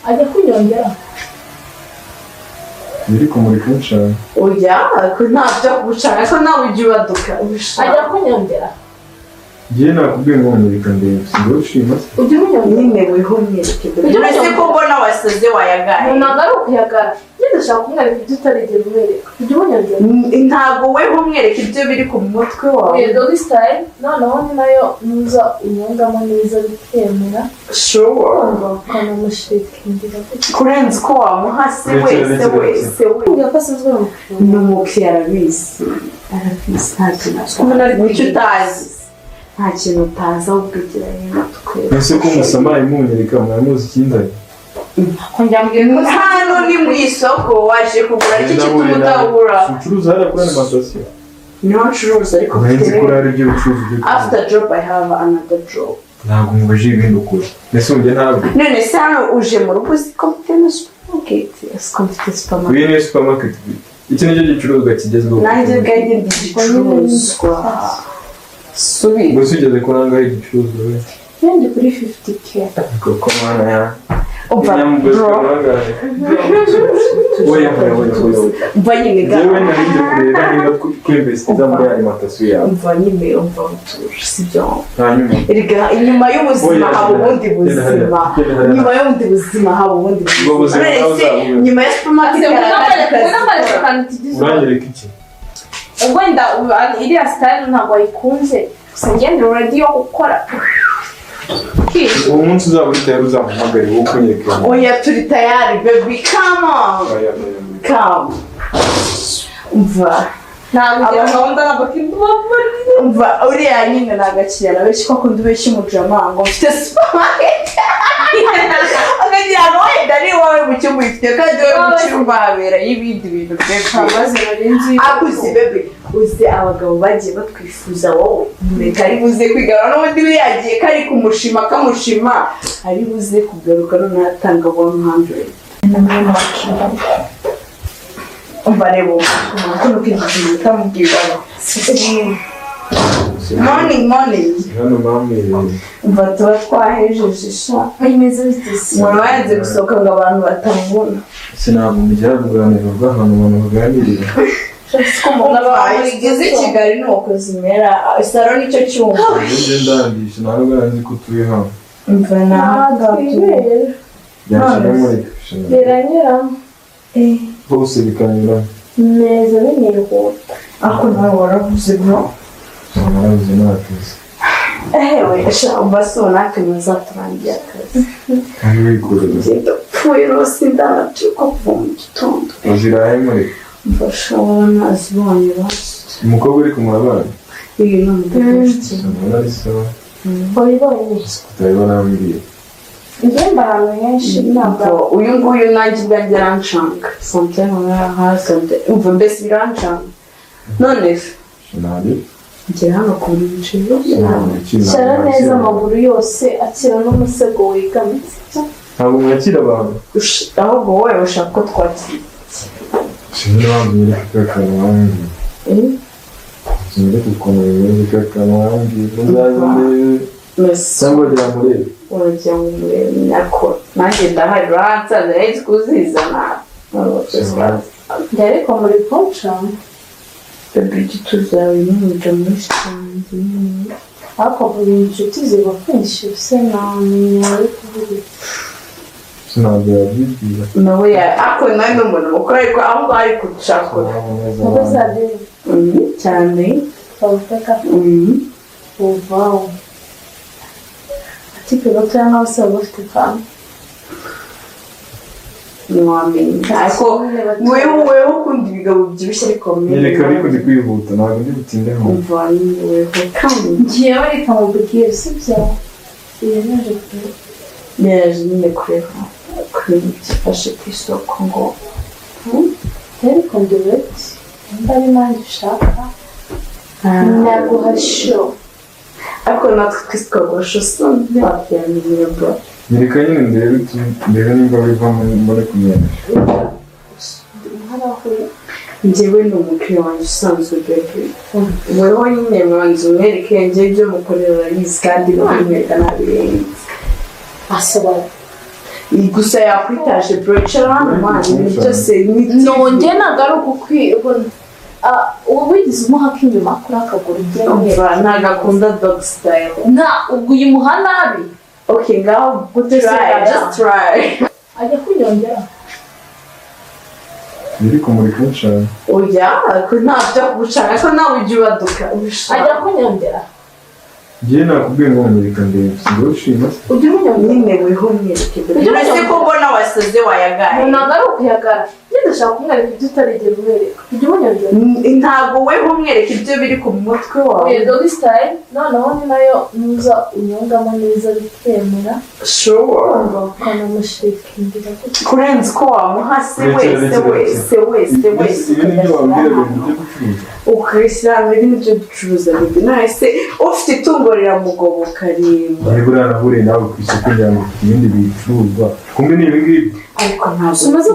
Ajya kunyongera. Biri kumurika nshaka. Oya, ko ntabyo gushaka, ko nawe ujya ubaduka. Ajya kunyongera. Ngiye nakubwiye ngo murika ndebe, sinzi ushima se. Ujya umunyongera. Nyine weho mwereke. Ujya Uretse umunyongera. ko mbona wasaze, wayagaye. Ntabwo ari ukuyagara njye, ndashaka kumwereka ibyo utarigera umwereka. Ujya umunyongera. Ntabwo weho umwereka ibyo biri ku mutwe wawe. Oya, doggy style noneho ni nayo nuza unyungamo neza bikemera. Sure. Kumva ukanamushikingira gutya. Kurenza uko wamuha se. Rekera, Wese rekera, wese we. Kubwira ko asanzwe ari umukiriya. Ni umukiriya, arabizi, arabizi, nta kintu Umuntu ari nicyo kwiga. utazi, nta kintu utazi, ahubwo ugira hino tukwereka. Ese ko musamaye munyereka, mwari muzi ikindanye? Ko njyambwiye ko Hano ni mu isoko, waje kugura iki gituma utagura? Ucuruza hariya kuri alimentation? Niho ncuruza, ariko Nari nzi ko hari ibyo ubucuruzi byo. After job I have another job. Ntabwo mubajije ibindi ukora, mbese ubu ntabwo. None se hano uje mu rugo, uzi ko mfite na supermarket? Uzi ko mfite supermarket? Uyu niyo supermarket, iki nicyo gicuruzwa kigezweho. Nanjye ubwanjye ndi igicuruzwa subi. Gusa ugeze kuri angahe igicuruzwa we? Ndi kuri 50K. Koko mana ya Umva. Inyamugozi. Bro. Kuri angahe? Oya, oya, oya, oya. Umva nyine ga. Njyewe nari ngiye kureba niba twinvestiza muri alimentation yawe. Umva nyine, umva utuje, sibyo? Hanyuma? Erega inyuma y'ubuzima Oya, haba ubundi genda hariya, buzima. genda hariya. Nyuma y'ubundi buzima haba ubundi. Ubwo buzima None nawe se uzabubeho. nyuma ya supermarket hari akandi kazi? Akantu tugize. Uranyereka iki? Wenda iriya style ntabwo wayikunze, gusa ngende ready yo gukora. Uwo munsi uzaba uri tayari uzamuhamagare wowe kunyereka. Oya, turi tayari, baby, come on. Oya, oya, oya. Come, umva. Ntabwo ugira gahunda n'abakiriya. Umva, uriya nyine ni agakiriya benshi ko akunda ubeshya umujama ngo mfite supermarket, akagira ngo wenda ari iwawe mu cyumba uyifite, kandi iwawe mu cyumba haberayo ibindi bintu, baby. Maze nari nzi. Akuzi, baby, uzi abagabo bagiye batwifuza wowe, reka ari buze kwigarura n'ubundi buriya yagiye kari kumushima, kamushima, ari buze kugaruka noneho atanga 100. Umva, reba ukuntu kwinjiza ukamubwira "Morning, morning." Hano mamwereye. Umva, tuba twahejeje sha. Bimeze bite se? Umuntu yanze gusohoka ngo abantu batamubona. Sinabwo mugira uruganiriro rw'ahantu abantu baganirira. Umva, izi Kigali ni uko zimera, salo nicyo cyumba. Njye ndandisha, ntabwo nzi ko utuye hano. Umva, nahangaha. Byashira mureka. Biranyuramo. Hose bikanyuramo. Neza, binihuta. Ako nawe waravuze, bro. Narabuze n'akazi. Ehewe sha, umva, si ubu natwe muzaturangiye akazi. Kandi wikorera. Ngenda pfuye rwose, ndanabyuka kuva mu gitondo. Uzirahe mureka? Umva sha, nazibonye basi. Umukobwa uri kumurabana? Uyu ni umudodo. Ndabona ari sawa. Wabibonye? Kutabibona mbwiye. Ngenda ahantu henshi ntabwo. Uyu nguyu nanjye ubwanjye arancanga sometime, aha sometime, umva, mbese birancanga none se. Nari Ngera hano ku biciro. Shyira neza amaguru yose, akira n'umusego wegamitse. Ntabwo mwakira abantu. Ahubwo wowe ushaka ko twakira. Sinzi impamvu nyereka ka kantu wambwiye. Sinyereka ukuntu bimeze, ka kantu wambwiye muzaze ndebe. Mbese cyangwa wagira ngo urebe. Uragira ngo umurebe nako nanjye ndahari, uransanze nari nzi kuzizana. Njye ariko muri kuncanga. Baby, igituza yawe n'umuja muri cyanjye. Ariko buri inshuti ziba kwinshi se, namenya uri kuvuga iki? Sinabwo yabyibwira. Nawe ariko nawe ni umuntu mukuru, ariko aho ngaho ari gushaka. Nubwo zabyo. Cyane. Bawuteka. Uvaho atipe gatoya nk'aho se baba bafite fanta. Ntiwamenya, ariko wewe ukunda ibigabo bibyibushye, ariko Nyereka, ariko ndi kwihuta, ntabwo ndi butinde hano. Umva nyine, weho kandi. Ngewe reka mubwire, sibyo? Yemeje kure. Yaje nyine kureba ukuntu byifashe ku isoko ngo Ariko ndi ready, nimba ari nanjye ushaka naguha show. Ariko natwe twese twaguha show, ntiwabyamenyera, bro. Nyereka nyine ndebe ndebe nimba bivamo mbone kumenya. Harahuye. Njyewe ni umukiriya wanjye usanzwe, baby. Weho nyine mwanzu umwereke, njye ibyo mukorera urabizi, kandi no kumwereka ntabirenze. Asobanura. Gusa yakwitaje, bro. Icara hano, man. Ibintu byose ni TV. Nongeye, ntabwo ari ukukwi. Ubu wigize umuha k'inyuma kuri akaguru ugiye. Umva, ntabwo akunda dog style. Nta, ubwo uyimuha nabi. Okay, ngaho Gute se? try. Yaya? Just try. Ajya kunyongera. Biri kumurika nshaka. Oya, ko ntabyo kugucana, ko nawe ujya ubaduka. Ajya kunyongera. Njyewe nakubwiye ngo munyereka ndebe, sinjye ushima se? Ujya umunyongera. Nyine weho mwereke. Ujya Uretse ko umunyongera. mbona wasaze, wayagaye. Ntabwo ari ukuyagara njye, ndashaka kumwereka ibyo utarigera umwereka. Ujya umunyongera. Ntabwo weho umwereka ibyo biri ku mutwe wawe. Oya, doggy style noneho ni nayo nuza unyungamo neza bikemera. Sure. Kumva ukanamushikingira gutya. Kurenza uko wamuha se Rekera, wese rekera, wese wese wese. Ibi ni byo wambwiraga ngo ujye gucuruza? Ukabishyira hamwe, ibi nibyo ducuruza, bibi. None se ufite itungo riramugoboka rimba? Niba uranahuriye nawe ku isoko ngira ngo ufite ibindi bicuruzwa, kumbe ni ibi ngibi. Ariko ntabwo Umaze.